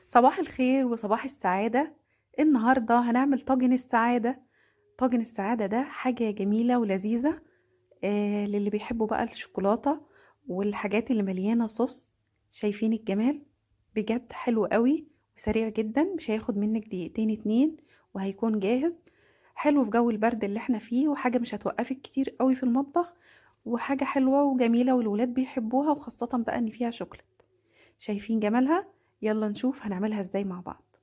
صباح الخير وصباح السعادة. النهاردة هنعمل طاجن السعادة. طاجن السعادة ده حاجة جميلة ولذيذة، للي بيحبوا بقى الشوكولاتة والحاجات اللي مليانة صوص. شايفين الجمال؟ بجد حلو قوي وسريع جدا، مش هياخد منك دقيقتين اتنين وهيكون جاهز. حلو في جو البرد اللي احنا فيه، وحاجة مش هتوقفك كتير قوي في المطبخ، وحاجة حلوة وجميلة والولاد بيحبوها، وخاصة بقى ان فيها شوكولاتة. شايفين جمالها؟ يلا نشوف هنعملها ازاي مع بعض.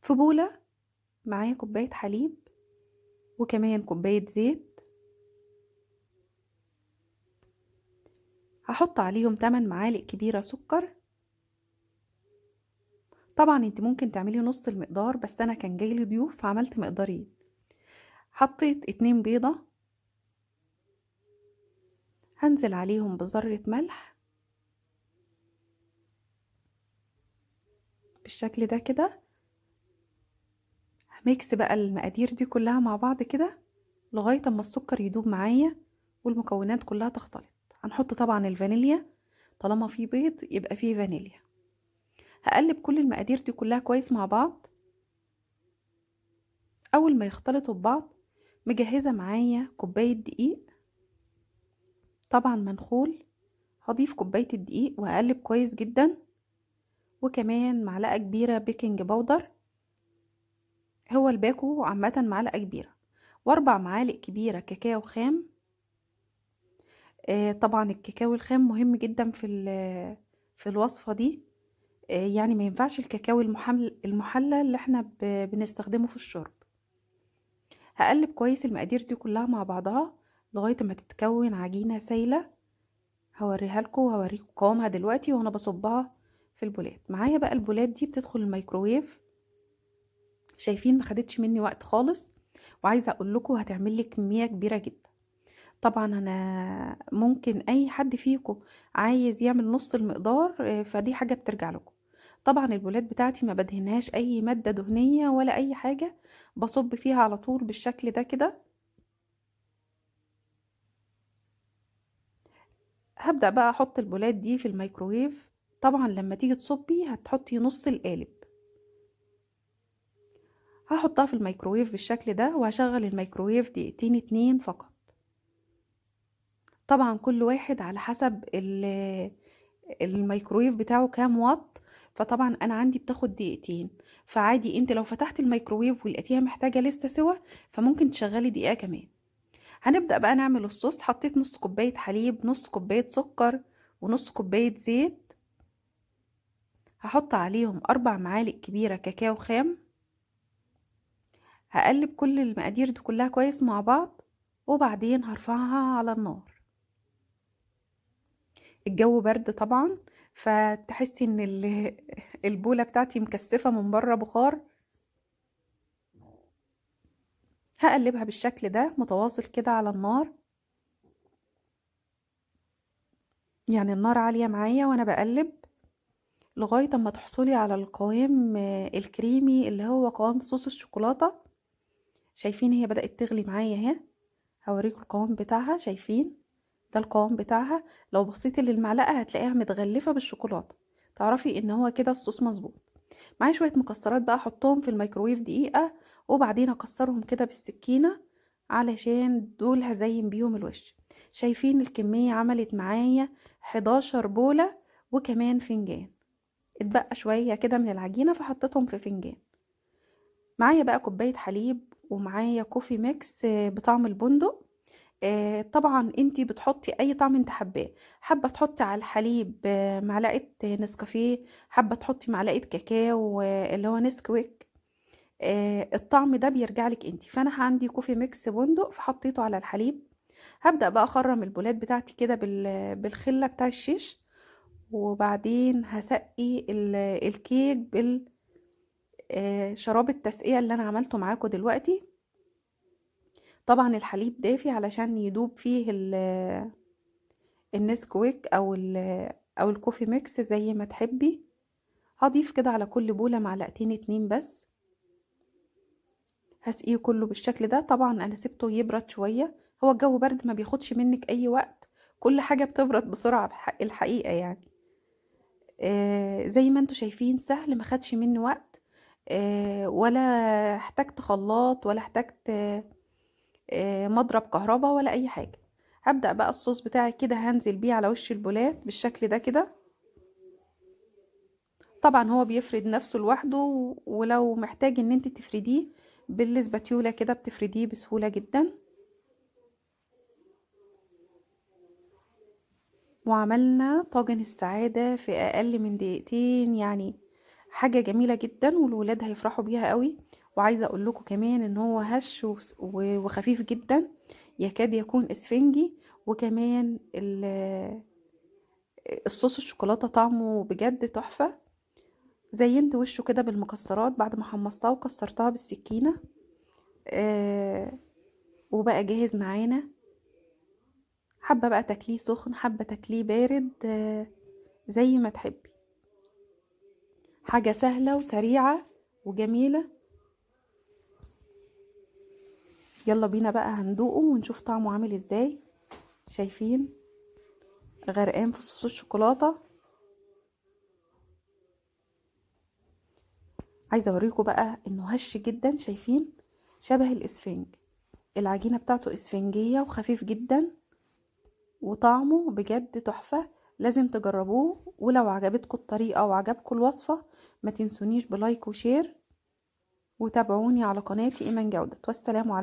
في بولة معايا كوباية حليب وكمان كوباية زيت، هحط عليهم 8 معالق كبيرة سكر. طبعا انت ممكن تعملي نص المقدار، بس انا كان جايلي ضيوف فعملت مقدارين. حطيت 2 بيضة، هنزل عليهم بذرة ملح بالشكل ده كده. هميكس بقى المقادير دي كلها مع بعض كده لغاية اما السكر يدوب معايا والمكونات كلها تختلط. هنحط طبعا الفانيليا، طالما في بيض يبقى فيه فانيليا. هقلب كل المقادير دي كلها كويس مع بعض. اول ما يختلطوا ببعض مجهزة معايا كوباية دقيق طبعا منخول، هضيف كوباية الدقيق وهقلب كويس جدا، وكمان معلقة كبيرة baking powder، هو الباكو عامة معلقة كبيرة، و4 معالق كبيرة كاكاو خام. طبعا الكاكاو الخام مهم جدا في الوصفة دي، يعني ما ينفعش الكاكاو المحلى اللي احنا بنستخدمه في الشرب. هقلب كويس المقادير دي كلها مع بعضها لغاية ما تتكون عجينة سايلة. هوريها لكم وهوريكم قوامها دلوقتي وانا بصبها في البولات. معايا بقى البولات دي بتدخل الميكروويف، شايفين ما خدتش مني وقت خالص، وعايزه اقول لكم هتعمل لي كمية كبيرة جدا. طبعا انا ممكن اي حد فيكم عايز يعمل نص المقدار، فدي حاجة بترجع لكم. طبعا البولات بتاعتي ما بدهنهاش اي مادة دهنية ولا اي حاجة، بصب فيها على طول بالشكل ده كده. هبدا بقى احط البولات دي في الميكروويف. طبعا لما تيجي تصبي هتحطي نص القالب. هحطها في الميكروويف بالشكل ده وهشغل الميكروويف دقيقتين اتنين فقط. طبعا كل واحد على حسب الميكروويف بتاعه كام واط، فطبعا انا عندي بتاخد دقيقتين، فعادي انت لو فتحت الميكروويف ولقيتيها محتاجة لسه سوا فممكن تشغلي دقيقة كمان. هنبدأ بقى نعمل الصوص. حطيت نص كوباية حليب، نص كوباية سكر، ونص كوباية زيت. هحط عليهم 4 معالق كبيرة كاكاو خام. هقلب كل المقادير دي كلها كويس مع بعض، وبعدين هرفعها على النار. الجو برد طبعا، فتحسي ان البولة بتاعتي مكثفة من بره بخار. هقلبها بالشكل ده متواصل كده على النار، يعني النار عالية معايا وانا بقلب لغاية اما تحصلي على القوام الكريمي اللي هو قوام صوص الشوكولاتة. شايفين هي بدأت تغلي معايا اهي، هوريكم القوام بتاعها. شايفين ده القوام بتاعها؟ لو بصيتي للمعلقة هتلاقيها متغلفة بالشوكولاتة، تعرفي ان هو كده الصوص مظبوط. معايا شوية مكسرات بقى احطهم في الميكروويف دقيقة، وبعدين اكسرهم كده بالسكينة علشان دول هزين بيهم الوش. شايفين الكمية عملت معايا 11 بولة وكمان فنجان، اتبقى شوية كده من العجينة فحطيتهم في فنجان. معايا بقى كوباية حليب ومعايا coffee mix بطعم البندق. طبعا انتي بتحطي اي طعم انت حباه، حابة تحطي على الحليب معلقه نسكافيه، حابة تحطي معلقه كاكاو، اللي هو نسكويك، الطعم ده بيرجع لك انتي. فانا عندي coffee mix بندق فحطيته على الحليب. هبدا بقى اخرم البولات بتاعتي كده بالخله بتاع الشيش، وبعدين هسقي الكيك شراب التسقيه اللي انا عملته معاكم دلوقتي. طبعا الحليب دافي علشان يدوب فيه النسكويك او ال coffee mix زي ما تحبي. هضيف كده على كل بولة معلقتين اتنين بس، هسقيه كله بالشكل ده. طبعا انا سبته يبرد شوية، هو الجو برد ما بياخدش منك اي وقت، كل حاجة بتبرد بسرعة الحقيقة يعني. زي ما انتوا شايفين سهل، ما خدش مني وقت، ولا احتجت خلاط ولا احتجت مضرب كهرباء ولا اي حاجة. هبدأ بقى الصوص بتاعي كده هنزل بيه على وش البولات بالشكل ده كده. طبعا هو بيفرد نفسه لوحده، ولو محتاج ان انت تفرديه بالسباتيولا كده بتفرديه بسهولة جدا. وعملنا طاجن السعادة في اقل من دقيقتين، يعني حاجة جميلة جدا والولاد هيفرحوا بيها قوي. وعايزة اقول لكم كمان ان هو هش وخفيف جدا، يكاد يكون اسفنجي. وكمان الصوص الشوكولاتة طعمه بجد تحفة. زينت وشه كده بالمكسرات بعد ما حمصتها وكسرتها بالسكينة، وبقى جاهز معانا. حابة بقى تاكليه سخن، حابة تاكليه بارد، زي ما تحبي. حاجة سهلة وسريعة وجميلة. يلا بينا بقى هندوقه ونشوف طعمه عامل ازاي. شايفين غرقان في صوص الشوكولاتة. عايزة اوريكم بقى انه هش جدا، شايفين شبه الاسفنج، العجينة بتاعته اسفنجية وخفيف جدا، وطعمه بجد تحفة. لازم تجربوه، ولو عجبتكم الطريقة وعجبكم الوصفة ما تنسونيش ب like و share، وتابعوني على قناتي إيمان جودة. والسلام عليكم.